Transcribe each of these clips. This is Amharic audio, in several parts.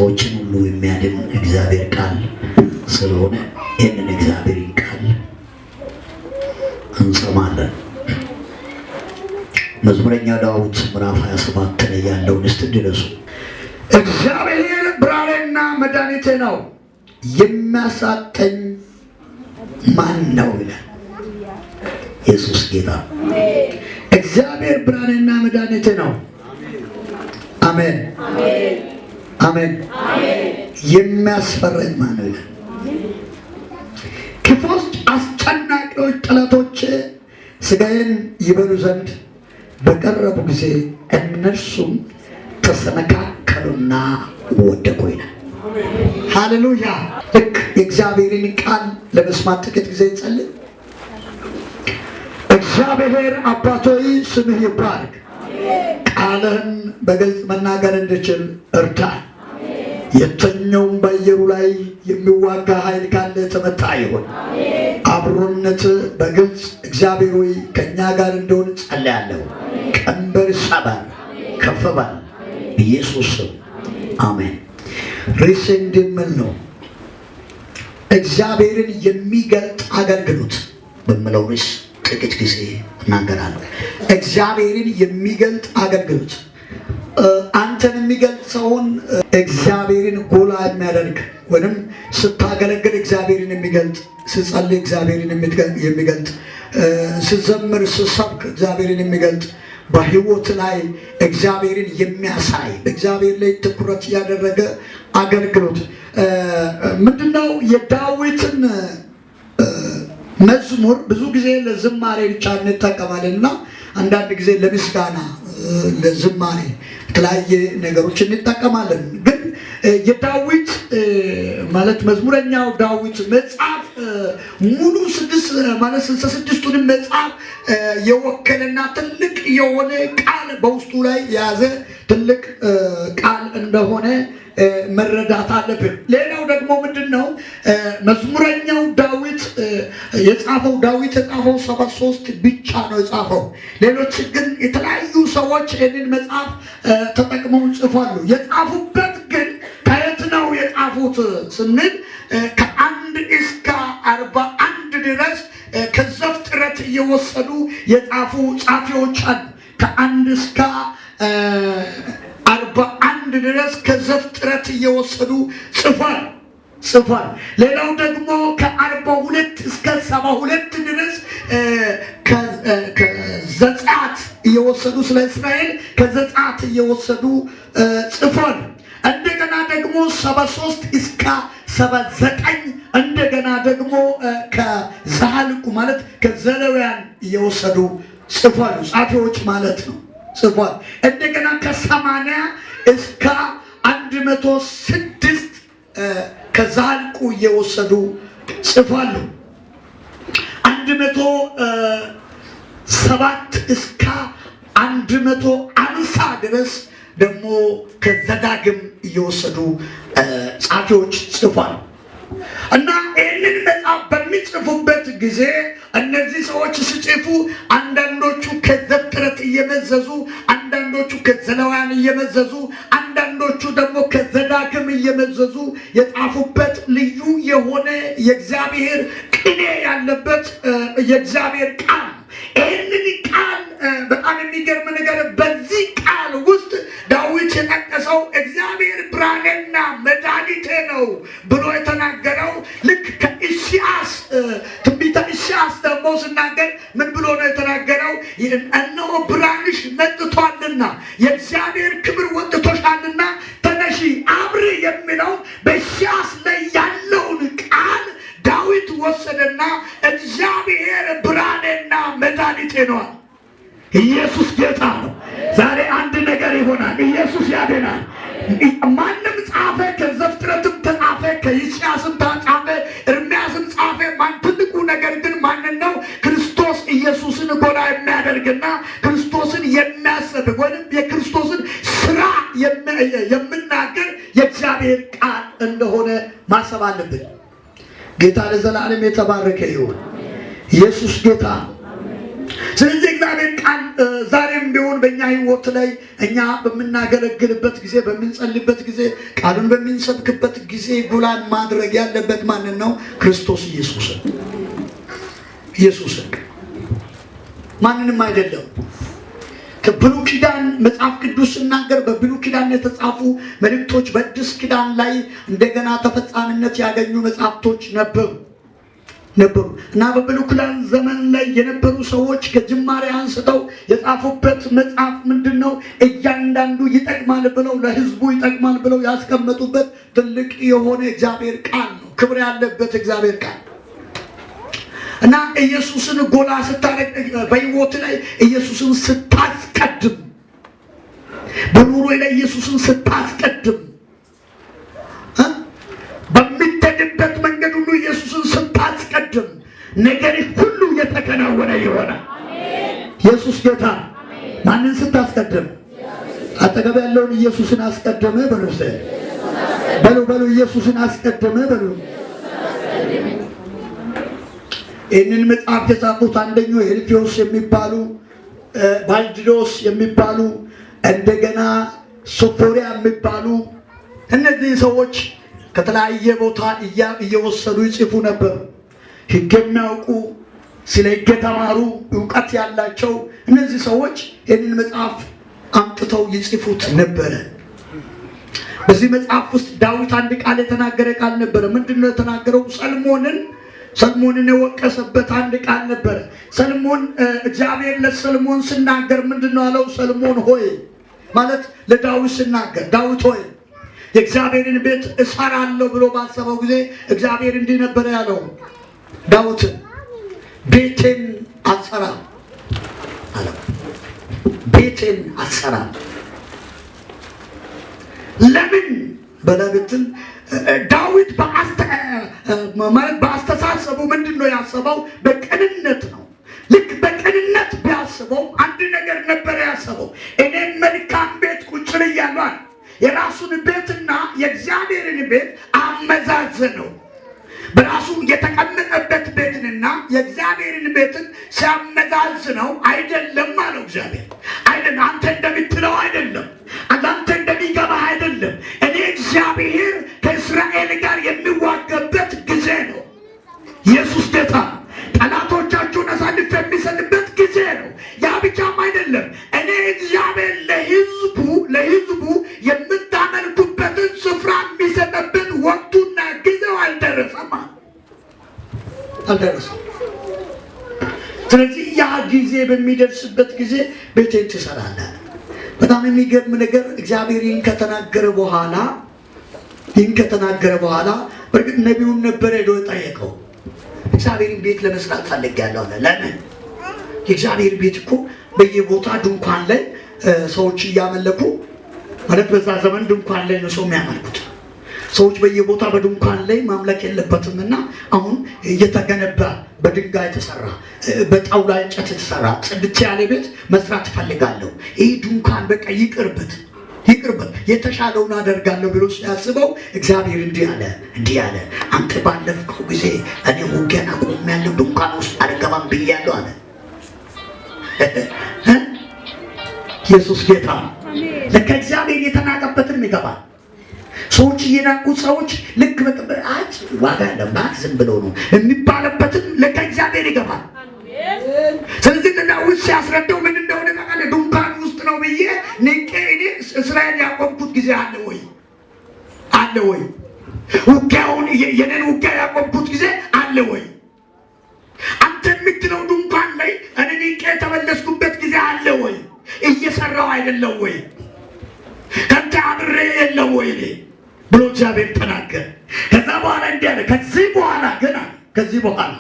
ሰዎችን ሁሉ የሚያድን እግዚአብሔር ቃል ስለሆነ ይህንን እግዚአብሔርን ቃል እንሰማለን። መዝሙረኛ ዳዊት ምዕራፍ 27 ላይ ያለውን እስቲ ድረሱ። እግዚአብሔር ብርሃኔና መድኃኒቴ ነው፣ የሚያሳጣኝ ማን ነው ይላል። ኢየሱስ ጌታ። እግዚአብሔር ብርሃኔና መድኃኒቴ ነው። አሜን አሜን። የሚያስፈራኝ ማን ነው ይላል። ክፉዎች አስጨናቂዎች ጠላቶቼ ሥጋዬን ይበሉ ዘንድ በቀረቡ ጊዜ እነርሱም ተሰነካከሉና ወደቁ ይላል። ሃሌሉያ። ልክ የእግዚአብሔርን ቃል ለመስማት ጥቂት ጊዜ እንጸልይ። እግዚአብሔር አባቶይ ስምህ ይባረክ። ቃልህን በግልጽ መናገር እንድችል እርዳን። የተኛውም በአየሩ ላይ የሚዋጋ ኃይል ካለ የተመታ ይሁን። አብሮነት በግልጽ እግዚአብሔር ሆይ ከእኛ ጋር እንደሆን ጸልያለሁ። ቀንበር ሰበር፣ ከፍ በል ኢየሱስ ስም አሜን። ርዕሴ እንደሚል ነው እግዚአብሔርን የሚገልጥ አገልግሎት በምለው ርዕስ ጥቂት ጊዜ እናገራለሁ። እግዚአብሔርን የሚገልጥ አገልግሎት አንተን የሚገልጥ ሰውን እግዚአብሔርን ጎላ የሚያደርግ ወይም ስታገለግል እግዚአብሔርን የሚገልጥ፣ ስጸልይ እግዚአብሔርን የሚገልጥ፣ ስዘምር ስሰብክ እግዚአብሔርን የሚገልጥ፣ በሕይወት ላይ እግዚአብሔርን የሚያሳይ፣ በእግዚአብሔር ላይ ትኩረት ያደረገ አገልግሎት ምንድነው? የዳዊትን መዝሙር ብዙ ጊዜ ለዝማሬ ብቻ እንጠቀማለን እና አንዳንድ ጊዜ ለምስጋና፣ ለዝማሬ የተለያየ ነገሮች እንጠቀማለን። ግን የዳዊት ማለት መዝሙረኛው ዳዊት መጽሐፍ ሙሉ ስድስት ማለት 66ቱንም መጽሐፍ የወከለና ትልቅ የሆነ ቃል በውስጡ ላይ የያዘ ትልቅ ቃል እንደሆነ መረዳት አለብን። ሌላው ደግሞ ምንድን ነው? መዝሙረኛው ዳዊት የጻፈው ዳዊት የጻፈው 73 ብቻ ነው የጻፈው። ሌሎች ግን የተለያዩ ሰዎች ይህንን መጽሐፍ ተጠቅመው ጽፏሉ። የጻፉበት ግን ከየት ነው የጻፉት ስንል ከ1 እስከ 41 ድረስ ከዘፍጥረት እየወሰዱ የጻፉ ጻፊዎች አሉ። ከ1 እስከ 41 ድረስ ከዘፍጥረት እየወሰዱ ጽፏል። ሌላው ደግሞ ከ42 እስከ 72 ድረስ ከዘጸአት እየወሰዱ፣ ስለ እስራኤል ከዘጸአት እየወሰዱ ጽፏል። እንደገና ደግሞ 73 እስከ 79 እንደገና ደግሞ ከዘኍልቍ ማለት ከዘሌዋውያን እየወሰዱ ጽፏል። ጻፊዎች ማለት ነው ጽፏል። እንደገና ከ80 እስከ 106 ከዘኍልቍ እየወሰዱ ጽፏሉ። 107 እስከ 150 ድረስ ደግሞ ከዘዳግም እየወሰዱ ጻፊዎች ጽፏል። እና ይህንን መጽሐፍ በሚጽፉበት ጊዜ እነዚህ ሰዎች ሲጽፉ አንዳንዶቹ ከዘፍጥረት እየመዘዙ፣ አንዳንዶቹ ከዘሌዋውያን እየመዘዙ፣ አንዳንዶቹ ደግሞ ከዘዳግም እየመዘዙ የጻፉበት ልዩ የሆነ የእግዚአብሔር ቅኔ ያለበት የእግዚአብሔር ቃል። ይህንን ቃል በጣም የሚገርም ነገር በዚህ ቃል ውስጥ ዳዊት የጠቀሰው እግዚአብሔር ብርሃኔና መድኃኒቴ ነው ብሎ የተናገረው ልክ ከኢሳይያስ፣ ትንቢተ ኢሳይያስ ደግሞ ሲናገር ምን ብሎ ነው የተናገረው? እነሆ ብርሃንሽ መጥቷልና የእግዚአብሔር ክብር ወጥቶሻልና ተነሺ አብሪ የሚለው በኢሳይያስ ላይ ያለውን ቃል ዳዊት ወሰደና እግዚአብሔር ብርሃኔና መድኃኒቴ ነው። ኢየሱስ ጌታ ነው። ዛሬ አንድ ነገር ይሆናል። ኢየሱስ ያድናል። ማንም ጻፈ፣ ከዘፍጥረትም ተጻፈ፣ ከኢሳይያስም ተጻፈ፣ ኤርምያስም ጻፈ። ማን ትልቁ ነገር ግን ማንን ነው? ክርስቶስ ኢየሱስን ጎላ የሚያደርግና ክርስቶስን የሚያሰብክ ወይም የክርስቶስን ስራ የሚናገር የእግዚአብሔር ቃል እንደሆነ ማሰብ አለብን። ጌታ ለዘላለም የተባረከ ይሁን። ኢየሱስ ጌታ። ስለዚህ እግዚአብሔር ቃል ዛሬም ቢሆን በእኛ ሕይወት ላይ እኛ በምናገለግልበት ጊዜ፣ በምንጸልይበት ጊዜ፣ ቃሉን በምንሰብክበት ጊዜ ጎላን ማድረግ ያለበት ማንን ነው? ክርስቶስ ኢየሱስን። ኢየሱስን፣ ማንንም አይደለም። ከብሉይ ኪዳን መጽሐፍ ቅዱስ ሲናገር በብሉይ ኪዳን የተጻፉ መልእክቶች በአዲስ ኪዳን ላይ እንደገና ተፈጻሚነት ያገኙ መጽሐፍቶች ነበሩ እና በብሉይ ኪዳን ዘመን ላይ የነበሩ ሰዎች ከጅማሬ አንስተው የጻፉበት መጽሐፍ ምንድን ነው? እያንዳንዱ ይጠቅማል ብለው፣ ለሕዝቡ ይጠቅማል ብለው ያስቀመጡበት ትልቅ የሆነ እግዚአብሔር ቃል ነው። ክብር ያለበት እግዚአብሔር ቃል። እና ኢየሱስን ጎላ ስታደርግ፣ በሕይወት ላይ ኢየሱስን ስታስቀድም፣ በኑሮ ላይ ኢየሱስን ስታስቀድም፣ በምትሄድበት መንገድ ሁሉ ኢየሱስን ስታስቀድም ነገር ሁሉ የተከናወነ ይሆናል። ኢየሱስ ጌታ። ማንን ስታስቀድም? አጠገብ ያለውን ኢየሱስን አስቀድም በሉ። በሉ በሉ፣ ኢየሱስን አስቀድም በሉ። ይህንን መጽሐፍ የጻፉት አንደኛው ኤልፊዮስ የሚባሉ፣ ባልድዶስ የሚባሉ፣ እንደገና ሶፎሪያ የሚባሉ እነዚህ ሰዎች ከተለያየ ቦታ እየወሰዱ ይጽፉ ነበር። ሕግ የሚያውቁ፣ ስለ ሕግ የተማሩ፣ እውቀት ያላቸው እነዚህ ሰዎች ይህንን መጽሐፍ አምጥተው ይጽፉት ነበረ። በዚህ መጽሐፍ ውስጥ ዳዊት አንድ ቃል የተናገረ ቃል ነበረ። ምንድን ነው የተናገረው? ሰልሞንን የወቀሰበት አንድ ቃል ነበረ። ሰልሞን፣ እግዚአብሔር ለሰልሞን ስናገር ምንድን ነው ያለው? ሰልሞን ሆይ፣ ማለት ለዳዊት ስናገር፣ ዳዊት ሆይ፣ የእግዚአብሔርን ቤት እሰራለሁ ብሎ ባሰበው ጊዜ እግዚአብሔር እንዲህ ነበረ ያለው ዳዊትን፣ ቤቴን አትሰራም አለው። ቤቴን አትሰራም። ለምን ብለህ ብትል ዳዊት ማለት በአስተሳሰቡ ምንድን ነው ያሰበው? በቅንነት ነው። ልክ በቅንነት ቢያስበው አንድ ነገር ነበረ ያሰበው። እኔም መልካም ቤት ቁጭ ብያለሁ አለ። የራሱን ቤትና የእግዚአብሔርን ቤት አመዛዘነው። በራሱ የተቀመጠበት ቤትንና የእግዚአብሔርን ቤትን ሲያመዛዝነው አይደለም አለው እግዚአብሔር። አይደለም፣ አንተ እንደምትለው አይደለም፣ አንተ እንደሚገባህ አይደለም። እኔ እግዚአብሔር ከእስራኤል ጋር የሚዋጋበት ጊዜ ነው። ኢየሱስ ጌታ። ጠላቶቻችሁን አሳልፎ የሚሰጥበት ጊዜ ነው። ያ ብቻም አይደለም። እኔ እግዚአብሔር ለሕዝቡ የምታመልኩበትን ስፍራ የሚሰጥበት ወቅቱና ጊዜው አልደረሰም አልደረሰም። ስለዚህ ያ ጊዜ በሚደርስበት ጊዜ ቤቴን ትሰራለህ። በጣም የሚገርም ነገር፣ እግዚአብሔር ይህን ከተናገረ በኋላ በእርግጥ ነቢዩን ነበረ ሄዶ የጠየቀው። እግዚአብሔርን ቤት ለመስራት ፈልጌያለሁ አለ። ለምን? የእግዚአብሔር ቤት እኮ በየቦታ ድንኳን ላይ ሰዎች እያመለኩ፣ ማለት በዛ ዘመን ድንኳን ላይ ነው ሰው የሚያመልኩት። ሰዎች በየቦታ በድንኳን ላይ ማምለክ የለበትም እና አሁን እየተገነባ፣ በድንጋይ የተሰራ፣ በጣውላ እንጨት የተሰራ ጽድት ያለ ቤት መስራት እፈልጋለሁ። ይህ ድንኳን በቃ ይቅርበት ይቅርበት፣ የተሻለውን አደርጋለሁ ብሎ ሲያስበው እግዚአብሔር እንዲህ አለ፣ አንተ ባለፍከው ጊዜ እኔ ውጊያን አቆሜያለሁ፣ ድንኳን ውስጥ አልገባም ብያለሁ አለ። ኢየሱስ ጌታ። ለካ እግዚአብሔር የተናቀበትንም ይገባል። ሰዎች እየናቁት፣ ሰዎች ልክ አጭ ዋጋ ለባት ዝም ብሎ ነው የሚባልበትም ለካ እግዚአብሔር ይገባል። ስለዚህ ለዳዊት ሲያስረዳው ምን እንደሆነ ታውቃለህ? ድንኳን ውስጥ ነው ብዬ ንቄ እኔ እስራኤል ያቆምኩት ጊዜ አለ ወይ? አለ ወይ? ውጊያውን፣ የኔን ውጊያ ያቆምኩት ጊዜ አለ ወይ? አንተ የምትለው ድንኳን ላይ እኔ ንቄ የተመለስኩበት ጊዜ አለ ወይ? እየሰራው አይደለም ወይ? ከአንተ አብሬ የለም ወይ እኔ ብሎ እግዚአብሔር ተናገረ። ከዛ በኋላ እንዲህ አለ። ከዚህ በኋላ ገና ከዚህ በኋላ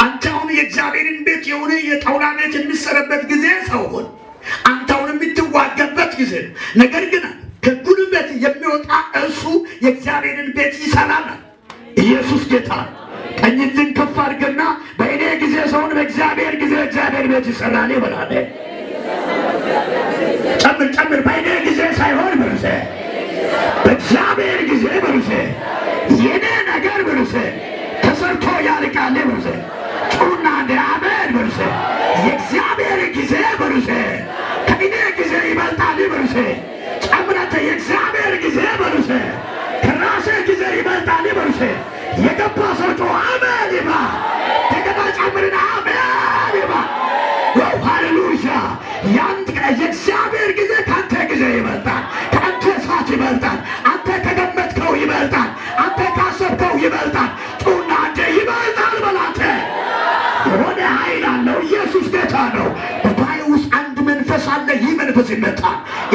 አንተ አሁን የእግዚአብሔርን ቤት የሆነ የጣውላ ቤት የሚሰረበት ጊዜ ሳይሆን አንተ አሁን የምትዋጋበት ጊዜ ነው። ነገር ግን ከጉልበት የሚወጣ እሱ የእግዚአብሔርን ቤት ይሰራል። ኢየሱስ ጌታ። ቀኝ እጅን ከፍ አድርግና በእኔ ጊዜ ሳይሆን በእግዚአብሔር ጊዜ እግዚአብሔር ቤት ይሰራል ይበላል። ጨምር ጨምር። በእኔ ጊዜ ሳይሆን በርሴ በእግዚአብሔር ጊዜ በርሴ የኔ ነገር በርሴ ተሰርቶ ያልቃል በርሴ። ጩና እንደ አሜን በርሴ።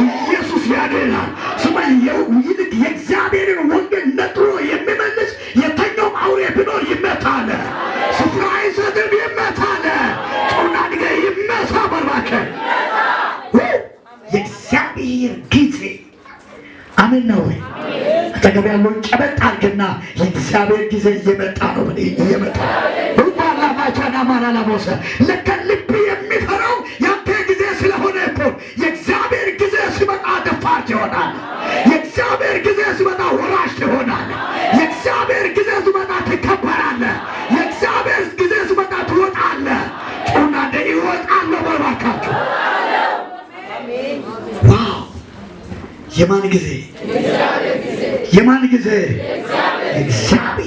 ኢየሱስ ያድናል። ስማ፣ ይልቅ የእግዚአብሔርን ወንጌል ነጥሮ የሚመልስ የተኛውም አውሬ ቢኖር ይመታል። ስፍራ አይሰጥም፣ ይመታል። ጮና ድገ ይመታ በርባከ የእግዚአብሔር ጊዜ። አሜን ነው ወይ? አጠገብ ያለውን ጨበጥ አድርግና የእግዚአብሔር ጊዜ እየመጣ ነው። እየመጣ ሩባላባቻና ማራላቦሰ ለካ ልብ የሚፈራው ያንተ ጊዜ ስለሆነ እኮ። የእግዚአብሔር ጊዜ ሲመጣ ደፋር ትሆናል። የእግዚአብሔር ጊዜ ሲመጣ ወራሽ ትሆናል። የእግዚአብሔር ጊዜ ሲመጣ ትከበራለህ። የእግዚአብሔር ጊዜ ሲመጣ ትወጣለህ። ጩና እንደ ይወጣለሁ በባካችሁ። Wow! የማን ጊዜ? የማን ጊዜ? የእግዚአብሔር።